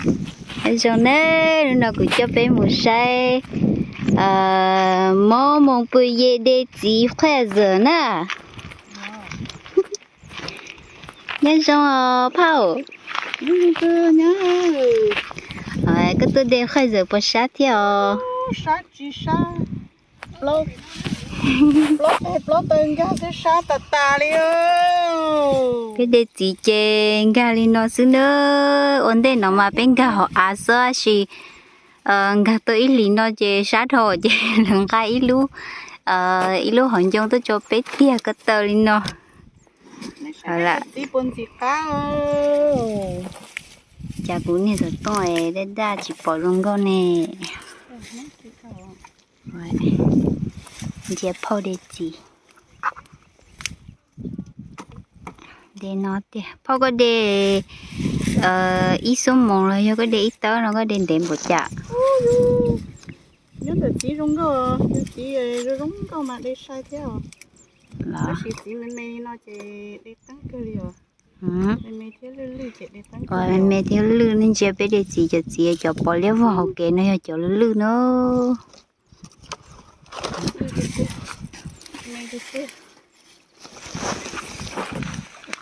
Nyob zoo na, hnub no kuv coj peb mus saib mob moo pw ye de txiv qhaj zawm na. Nyob zoo os phauj. Koj tuaj de qhaj zawm puas sab thiab os? Peb de txiv ces nkag li no xwb na. Ua ntej no mas peb nkag hauv av xwb, tab sis nkag tau ib hlis no ces sab dhau ces lawv nqa ib lub, ib lub hauv ncoo tuaj tso peb tiag ko taw li no. Cas kuv niag xov tooj daj daj tsis pom zoo nkauj ne. Ntsia phauj de txiv. De no tiag. Phauj koj de ib xuab moos los yog koj de ib tawb no koj de ntev npaum cas? Nyob ntawm txiv zoo nkauj, yog txiv zoo nkauj mas de sai thiab os. Tab sis txiv me me no ces de qeeb kawg li os. Me me thiab lwj lwj ces de qeeb kawg. Me me thiab lwj, nej ntsia peb de txiv, cov txiv cov pom liab vog hauv kev no yog cov lwj lwj na.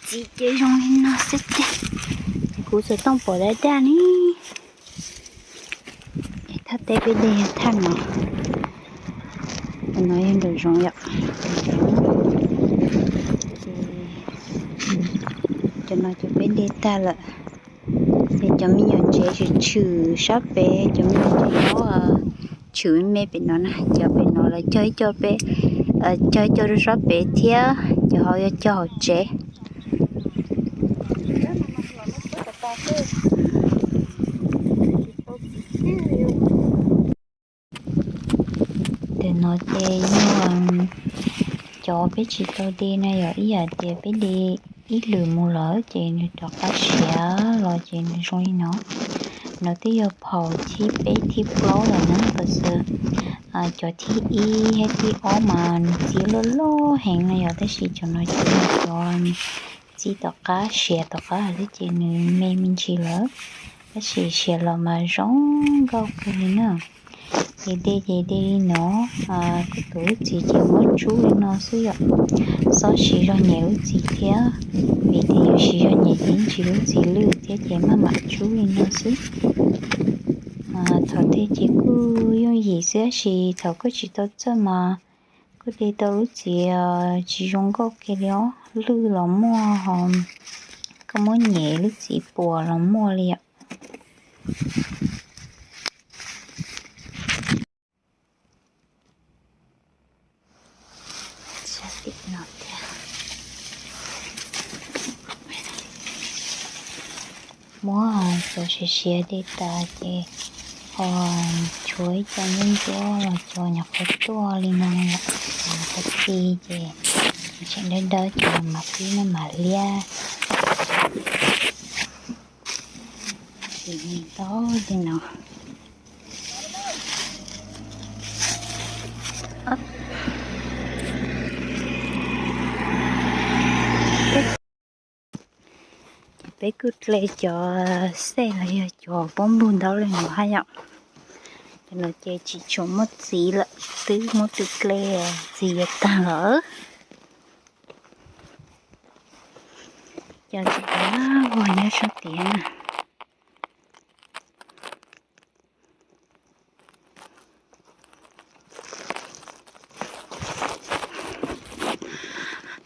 Txiv ces zoo li no xwb tiag. Kuv xov tooj pom daj daj ne. Thaj teb peb de thaj no. No yog nraum zoov yom. Cov no ces peb de tag lawm. Ces cov me nyuam tsev tshwm tshwm sab pem, cov me nyuam tsev nyob tshwm me me pem no na, cov pem no lawv cog ib co peb, cog ib co rau sab pem thiab, cov hauv yog cog hauv tsev. Ntawm no ces yog cov peb tsis tau de no yog ib yam tias peb de ib lwm mus lawm ces nws rov qab siav los ces nws zoo li no. No twb yog phaum thib peb thib plaub lawm na, tab sis cov thib ib thiab thib ob mas nws txi loj loj heev no yog, tab sis cov no ces yog cov txi tom qab siav tom qab xwb ces nws me me ntsis lawm, tab sis siav los mas zoo nkauj kawg li na. Ces de ces de li no, koj tus lub txiv ces muab tsub li no xwb yom. Txhob siv zog nyem lub txiv thiab, vim tias yus siv zog nyem ces ntsis lub txiv lwj thiab ces maj mam tsub li no xwb. Thaum twg ces kuj yooj yim xwb, tab sis thaum koj tsis tau txawj mas koj de tau lub txiv tsis zoo nkauj kiag li os, lwj los muaj, koj muab nyem lub txiv puas los muaj li yom. Muab cov siav siav de tas ces ho tshuav ib co ntsuab ntsuab los cov nyuam qhuav tuaj li no, nyuam qhuav txi ces tseem dawb dawb ces mam pib mam liab. Tau li no. Ces peb kuj tle cov xej los yog cov pob npug ntaub li no hab yom. Cov no ces tsis tshua muaj txiv lawm, twb muab tus tle txiv yav tag lawm. Cov txiv vog nyob sab tiag.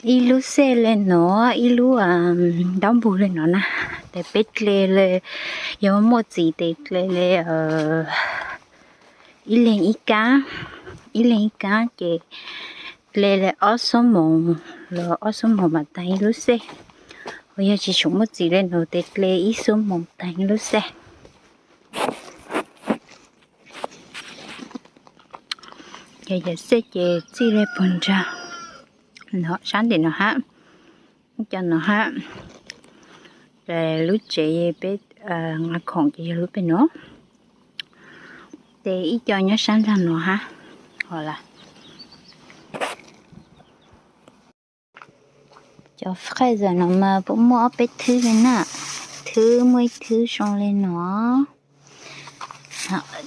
Ib lub xej li no, ib lub ntaub npug li no na, ces peb tle li, yog muaj txiv ces tle li ib leeg ib kab, ib leeg ib kab ces tle li ob xuab moos los ob xuab moos mam tag ib lub xej. Uas yog tsis tshua muaj txiv li no ces tle ib xuab moos tag ib lub xej. Ces yam xej ces txij li puag nrag no sab ntim no hab, ib co no hab. Ces lub tsev peb nqa khoom ces yog lub pem no. Ces ib co nyob sab nrag no hab. Cov fraise no mas puas muaj ob peb thwb li na. Twb muaj ib thwb zoo li no.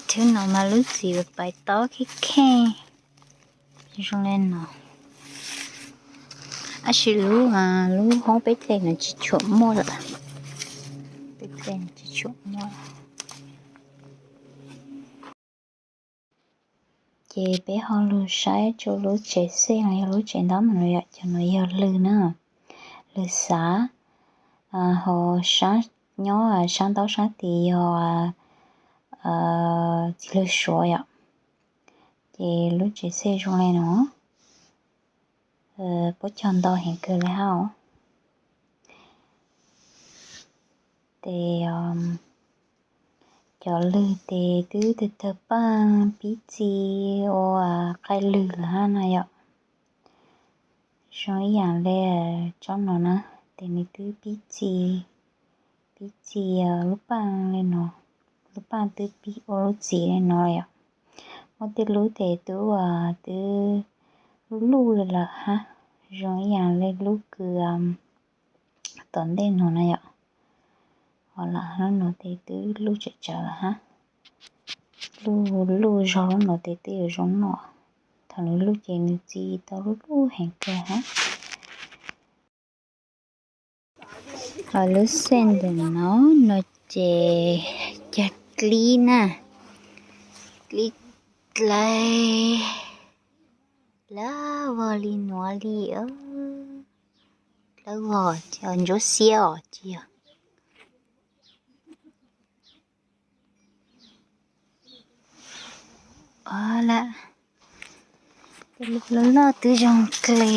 Thwb no mas lub txiv pais tob kheej kheej zoo li no. Tab sis lub, lub hoob peb tle no tsis tshua muaj lawm. Peb tle no tsis tshua muaj. Ces peb ho lug saib rua lub tsev xej los yog lub tsev ntaub no yom, cov no yog lwg na, lwg xav. Ho sab, nyob sab ntaub sab tis yog txiv lwg suav yom. Ces lub tsev xej zoo li no, puab cog ntau heev kawg li hab. Ces cov lwg tes twb tawg tawg paaj pib txi ua qaij lwg lawm hab na yom. Zoo ib yaam le tsob no na, tes nws twb pib txi, pib txi lub paaj li no, lub paaj twb pib ua lub txiv li no yom. Muaj tej lub tes twb, twb luj luj li lawm hab, zoo ib yaam le lub kws tom ntej no na yom. Ho lam lub no tes twb luj tsawv tsawv lawm hab. Luj luj zog lub no tes twb yuav zoo noj. Thaum nws luj ces nws txi tau luj luj heev kawg hab. Ho lub xej ntawm no, no ces cog dlib na, dlib dlaig lawv vog li nuav li, lawv vog ntsuab xiab os tsis yog. Lawm, lub loj twb zoo kawg li.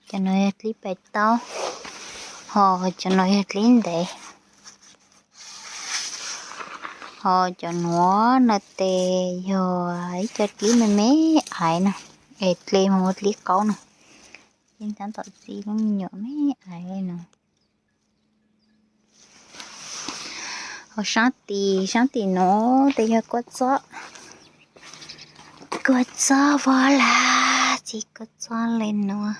Cov no yog dlib pais taub, ho cov no yog dlib ntev. Ho cov nuav no tes yog ib co dlib me me aiv na, es dle moog ua dlib qaub na. Yeej tab tom txi lub me nyuam me aiv li no. Ho saab tim, saab tim nuav tes yog kua txob, kua txob vog lawm, txi kua txob li nuav.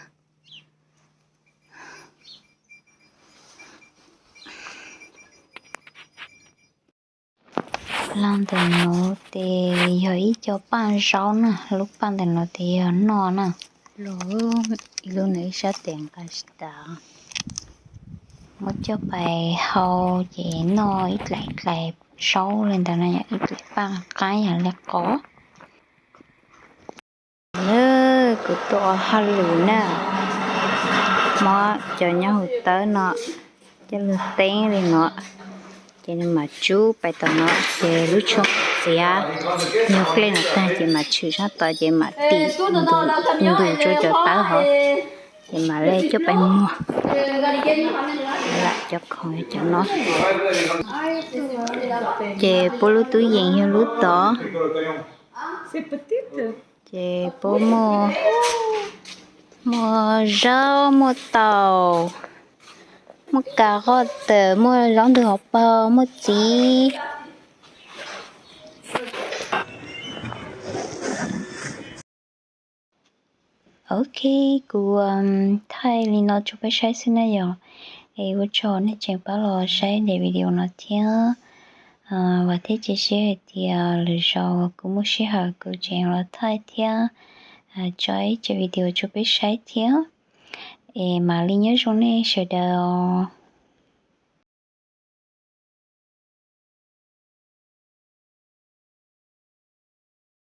Los ntawm nuav tes yog ib co paaj zaub na, lub paaj ntawm nuav tes yog noj na. Lub, lub nuav ib sab tes nqa tsis tas, muab coj pais hau ces noj ib dlaim dlaim zaub li ntawd na, yog ib dlaim paaj qaib yog li qos. Kuv tuaj ua hauj lwm na, muab cov nyob huv tawb no coj lug teeb li no, ces nws mam tsub pais tom no, ces lub tshuaj txiav nyuag dlej no tag ces mam tshwm sab tod ces mam tim ntws rua cov tawb hov, ces mam le coj pais muag. Lam cov khoom cov no, ces puab lub tub yees yog lub tod. Ces puab muaj, muaj zaub, muaj taum, muaj kas qoj tawm, muaj zaub ntws hauv paug, muaj txiv. Ok, kuv thaij li no rua peb saib xwb na yom. Es ua tsaug nej tseem pab los saib daim video no thiab. Vam thiab cia siab hais tias lwm zaus kuv muaj sij hawm kuv tseem los thaij thiab tso ib co video rua peb saib thiab. Es mam li nyob zoo nej sawv daws.